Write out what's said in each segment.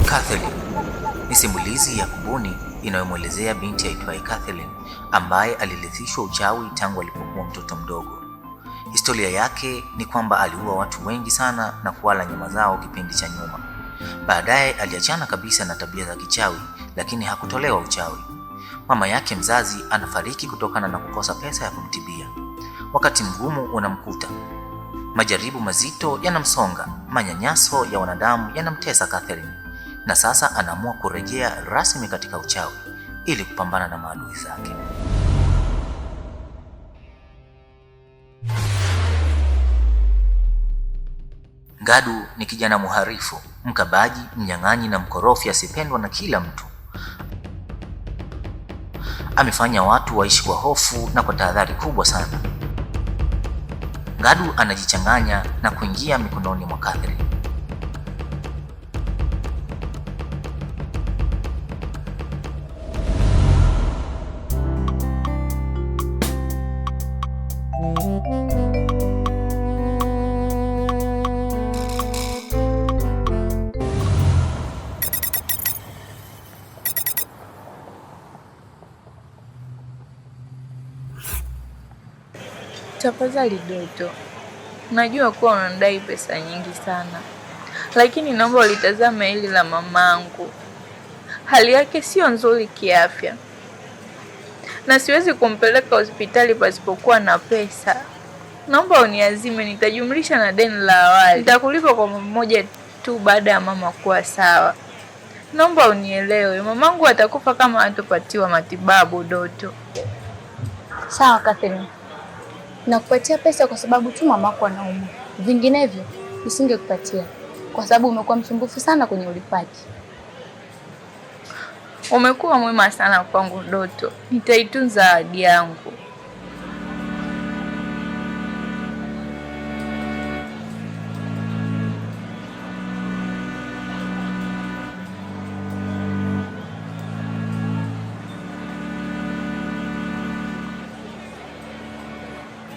Kathleen ni simulizi ya kubuni inayomwelezea binti aitwaye Kathleen ambaye alirithishwa uchawi tangu alipokuwa mtoto mdogo. Historia yake ni kwamba aliua watu wengi sana na kuwala nyama zao kipindi cha nyuma. Baadaye aliachana kabisa na tabia za kichawi, lakini hakutolewa uchawi. Mama yake mzazi anafariki kutokana na kukosa pesa ya kumtibia. Wakati mgumu unamkuta, majaribu mazito yanamsonga, manyanyaso ya wanadamu yanamtesa Kathleen, na sasa anaamua kurejea rasmi katika uchawi ili kupambana na maadui zake. Ngadu ni kijana muharifu, mkabaji, mnyang'anyi na mkorofi asipendwa na kila mtu. Amefanya watu waishi kwa hofu na kwa tahadhari kubwa sana. Ngadu anajichanganya na kuingia mikononi mwa Kathleen. Tafadhali Doto, najua kuwa unanidai pesa nyingi sana, lakini naomba ulitazame hili la mamangu. Hali yake sio nzuri kiafya, na siwezi kumpeleka hospitali pasipokuwa na pesa. Naomba uniazime, nitajumlisha na deni la awali. Nitakulipa kwa mmoja tu baada ya mama kuwa sawa. Naomba unielewe, mamangu atakufa kama hatopatiwa matibabu. Doto. Sawa Catherine, nakupatia pesa kwa sababu tu mamako anaumwa, vinginevyo nisingekupatia kwa sababu umekuwa msumbufu sana kwenye ulipaji. Umekuwa mwema sana kwangu Doto, nitaitunza ahadi yangu.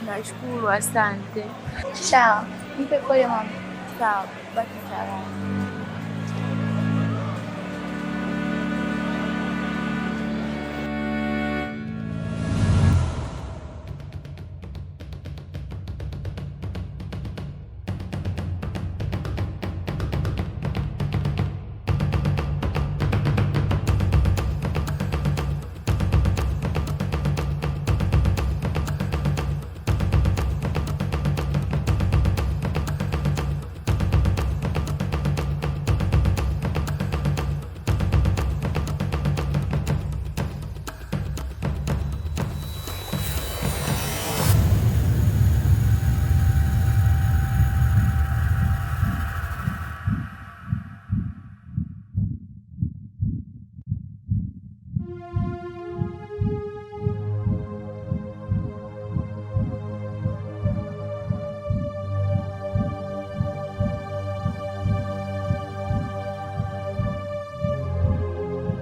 Nashukuru, asante. Sawa, nipe pole mama. Sawa, baki salama.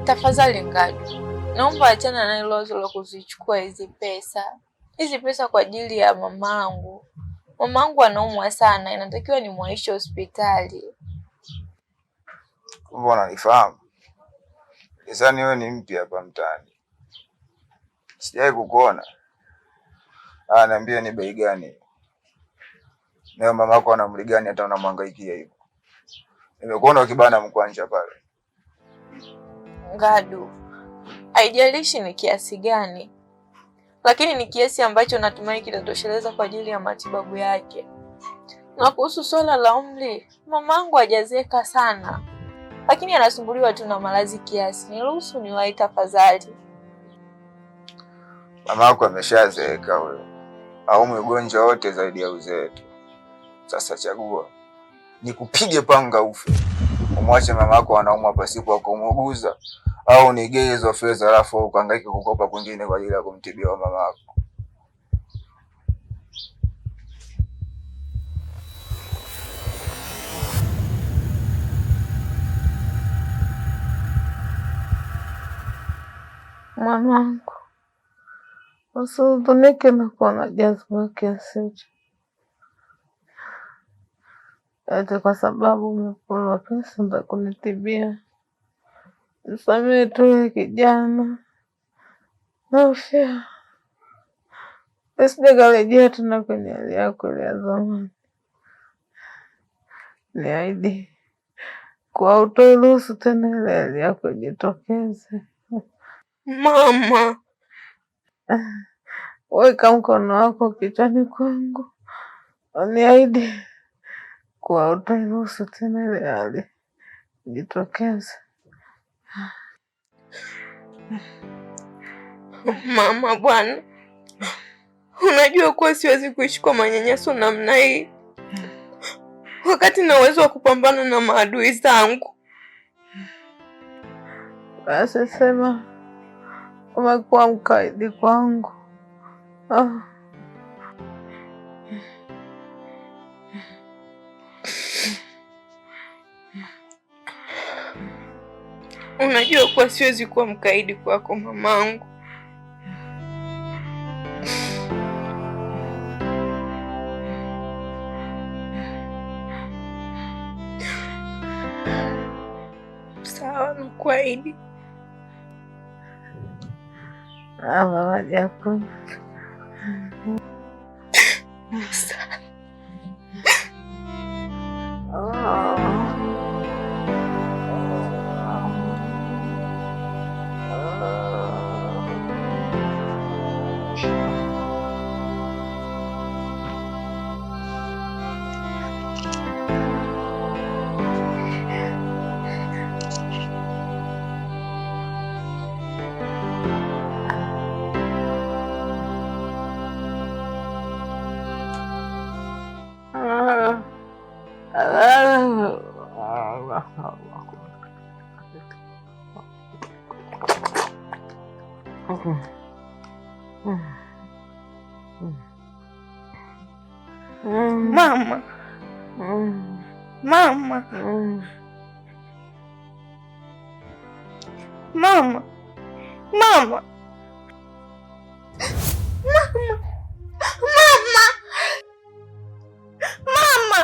Tafadhali Ngadu, naomba achana na hilo wazo la kuzichukua hizi pesa. Hizi pesa kwa ajili ya mamangu. Mamangu anaumwa sana, inatakiwa nimwaishe hospitali. Kumbe unanifahamu? Nisani wewe ni mpya hapa mtaani, sijawahi kukuona. Ah, niambie ni bei gani? Nayo mamako ana umri gani hata unamhangaikia hivyo? Nimekuona ukibana mkwanja pale. Ngadu, haijalishi ni kiasi gani, lakini ni kiasi ambacho natumai kitatosheleza kwa ajili ya matibabu yake. Na kuhusu swala la umri, mamangu hajazeeka sana, lakini anasumbuliwa tu na maradhi kiasi. Niruhusu niwahi tafadhali. Mamako ameshazeeka huyo, aumwi ugonjwa wote zaidi ya uzee tu. Sasa chagua, nikupige panga ufe, umwache mamako anaumwa pasipo kumuuguza, au nigee hizo fedha alafu ukahangaike kukopa kwingine kwa ajili ya kumtibia mamako. Mwanangu, usihuzunike na kuwa na jazba kiasi hicho, eti kwa sababu umepewa pesa za kunitibia. Msamehe tu yule kijana, nahofia usije karejea tena kwenye hali yako ile ya zamani. Niahidi kuwa hutoiruhusu tena ile hali yako ijitokeze. Mama, Weka mkono wako kichwani kwangu, uniahidi kuwa hutairuhusu tena ile hali ijitokeze. mama bwana, unajua kuwa siwezi kuishi kwa manyanyaso namna hii, wakati na uwezo wa kupambana na maadui zangu. Basi sema umekuwa mkaidi kwangu. Ah. Unajua kuwa siwezi kuwa mkaidi kwako mamangu. Sawa, nakuahidi. Ah, mama Jaku. Sawa. Mama, mama, mama, mama, mama, mama, mama, mama, mama.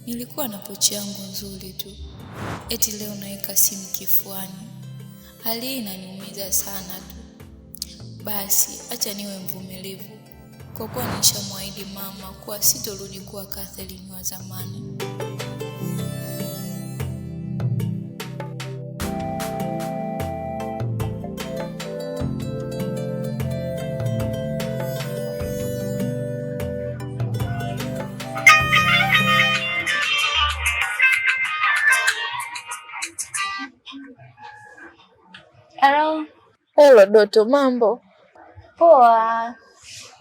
Nilikuwa na pochi yangu nzuri tu, eti leo naweka simu kifuani. Hali hii inaniumiza sana tu. Basi acha niwe mvumilivu, kwa kuwa nishamwahidi mama kuwa sitorudi kuwa Catherine wa zamani. Hello Doto, mambo? Poa.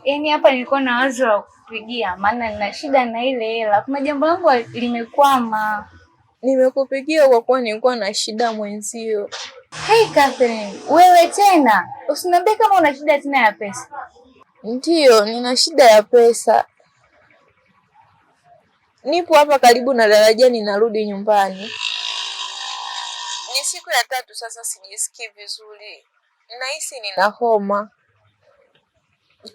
Yaani hapa nilikuwa na wazo la kukupigia, maana nina shida na ile hela. Kuna jambo langu limekwama. Nimekupigia kwa kuwa nilikuwa na shida mwenzio. Hey Catherine, wewe tena? Usiniambie kama una shida tena ya pesa. Ndiyo, nina shida ya pesa. Nipo hapa karibu na darajani, narudi nyumbani. Ni siku ya tatu sasa, sijisikii vizuri, nahisi nina homa.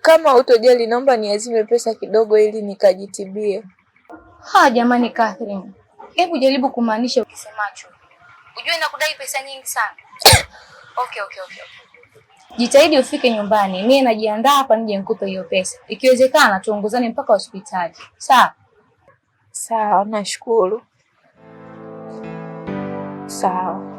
Kama hutojali, naomba niazime pesa kidogo ili nikajitibie. Ha, jamani Catherine, hebu jaribu kumaanisha ukisemacho. Ujue nakudai pesa nyingi sana. Okay. Jitahidi ufike nyumbani, mimi najiandaa hapa nije nikupe hiyo pesa. Ikiwezekana tuongozane mpaka hospitali. Sawa? Sawa, nashukuru. Sawa.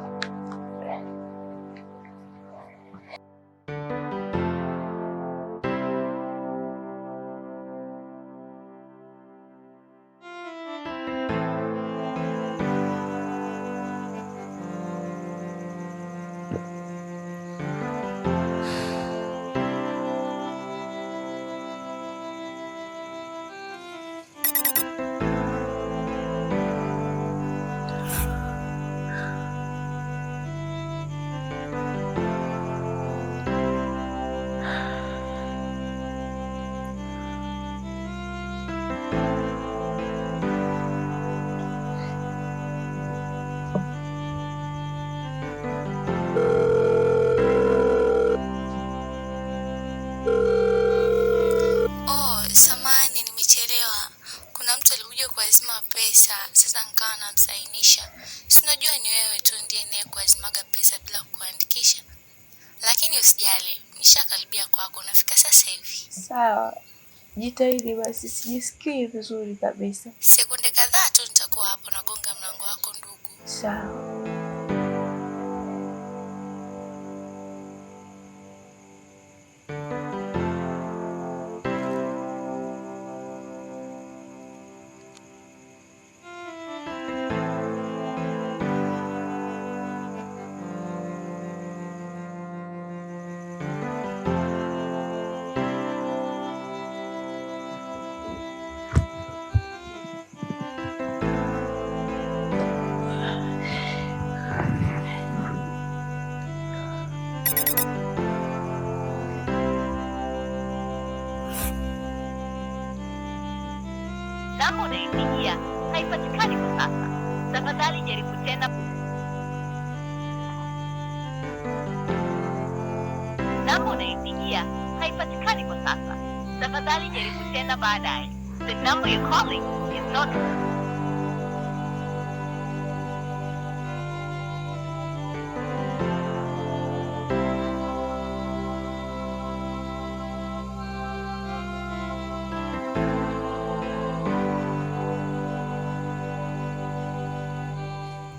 Oh, samahani nimechelewa. Kuna mtu alikuja kuazima pesa, sasa nikawa namsainisha. Si unajua ni wewe tu ndiye nayekuazimaga pesa bila kuandikisha. Lakini usijali, nishakaribia kwako, nafika sasa hivi. Sawa, jitahidi basi, sijisikii vizuri kabisa. Sekunde kadhaa tu nitakuwa hapo, nagonga mlango wako ndugu. Sawa. Namba unayopigia haipatikani kwa sasa. Tafadhali jaribu tena. Namba unayopigia haipatikani kwa sasa. Tafadhali jaribu tena baadaye. The number you're calling is not.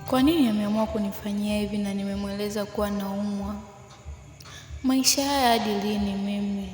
Kwa nini ameamua kunifanyia hivi na nimemweleza kuwa naumwa? Maisha haya hadi lini mimi?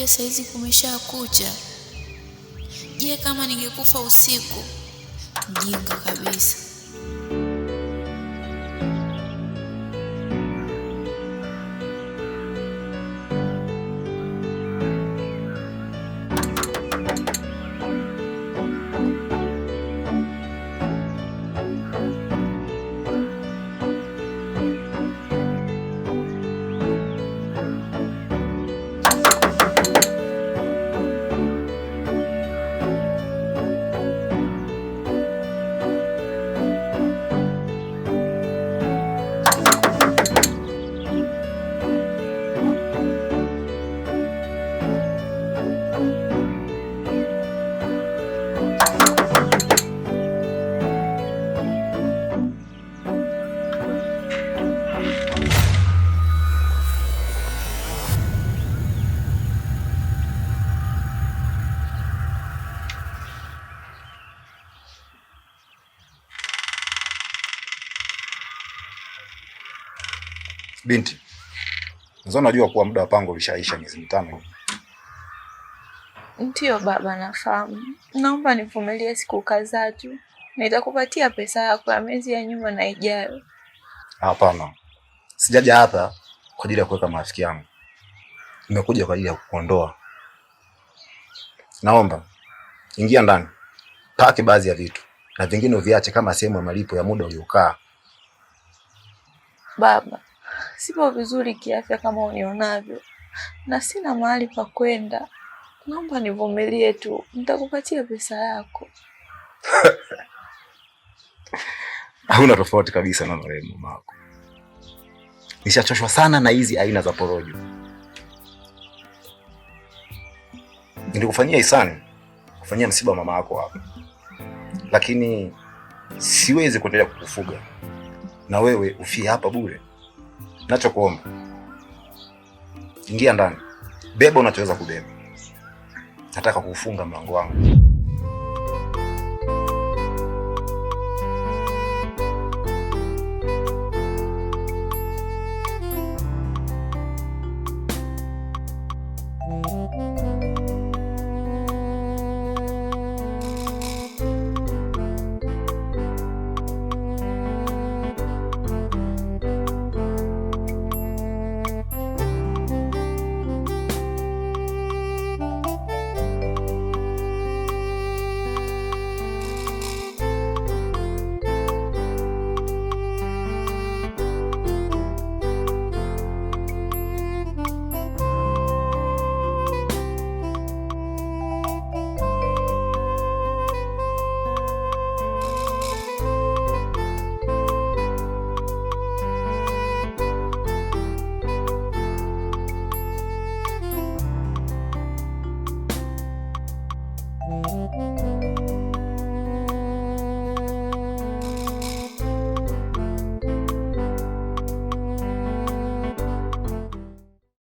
Unajua saizi kumesha kucha. Je, kama ningekufa usiku? Mjinga kabisa. Binti, nadhani unajua kuwa muda wa pango ulishaisha miezi 5. Ndiyo baba, nafahamu. Naomba nivumilie siku kadhaa tu, nitakupatia pesa yako ya miezi ya nyuma na ijayo. Hapana, sijaja hapa kwa ajili ya kuweka marafiki yangu, nimekuja kwa ajili ya kukuondoa. Naomba ingia ndani, paki baadhi ya vitu na vingine uviache kama sehemu ya malipo ya muda uliokaa. Baba, sipo vizuri kiafya kama unionavyo, na sina mahali pa kwenda. Naomba nivumilie tu, nitakupatia pesa yako. Hauna tofauti kabisa na marehemu mama yako. Nishachoshwa sana na hizi aina za porojo. Nilikufanyia hisani, kufanyia msiba wa mama yako hapa, lakini siwezi kuendelea kukufuga na wewe ufie hapa bure. Nachokuomba, ingia ndani, beba unachoweza kubeba. Nataka kuufunga mlango wangu.